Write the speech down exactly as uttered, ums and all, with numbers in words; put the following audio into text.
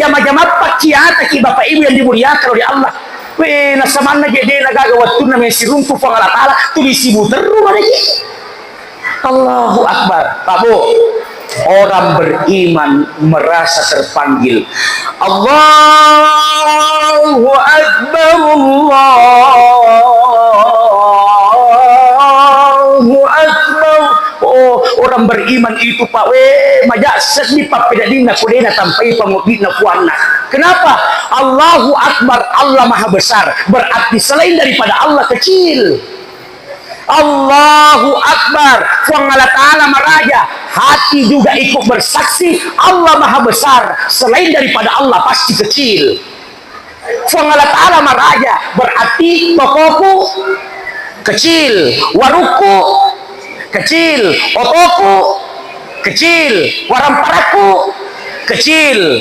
Jama-jamappa kiataki Bapak Ibu yang dimuliakan oleh Allah. Weh, nasamanna je de' nagaga wettunna mesiruntu Puang Allah Ta'ala, tuli sibuterru madagi. Allahu Akbar. Pak Bu, orang beriman merasa terpanggil. Allahu Akbar, Allahu Akbar. Oh, orang beriman itu, Pak, weh, maja seddi pappedaddinna ko de' natampai pangoddinna puanna. Kenapa? Allahu Akbar, Allah Maha Besar. Berarti selain daripada Allah kecil. Allahu Akbar, Puang Allah Ta'ala maraja. Hati juga ikut bersaksi, Allah Maha Besar. Selain daripada Allah pasti kecil. Puang Allah Ta'ala maraja, berarti tokoku kecil, warukku kecil, otoku kecil, waramparakku kecil.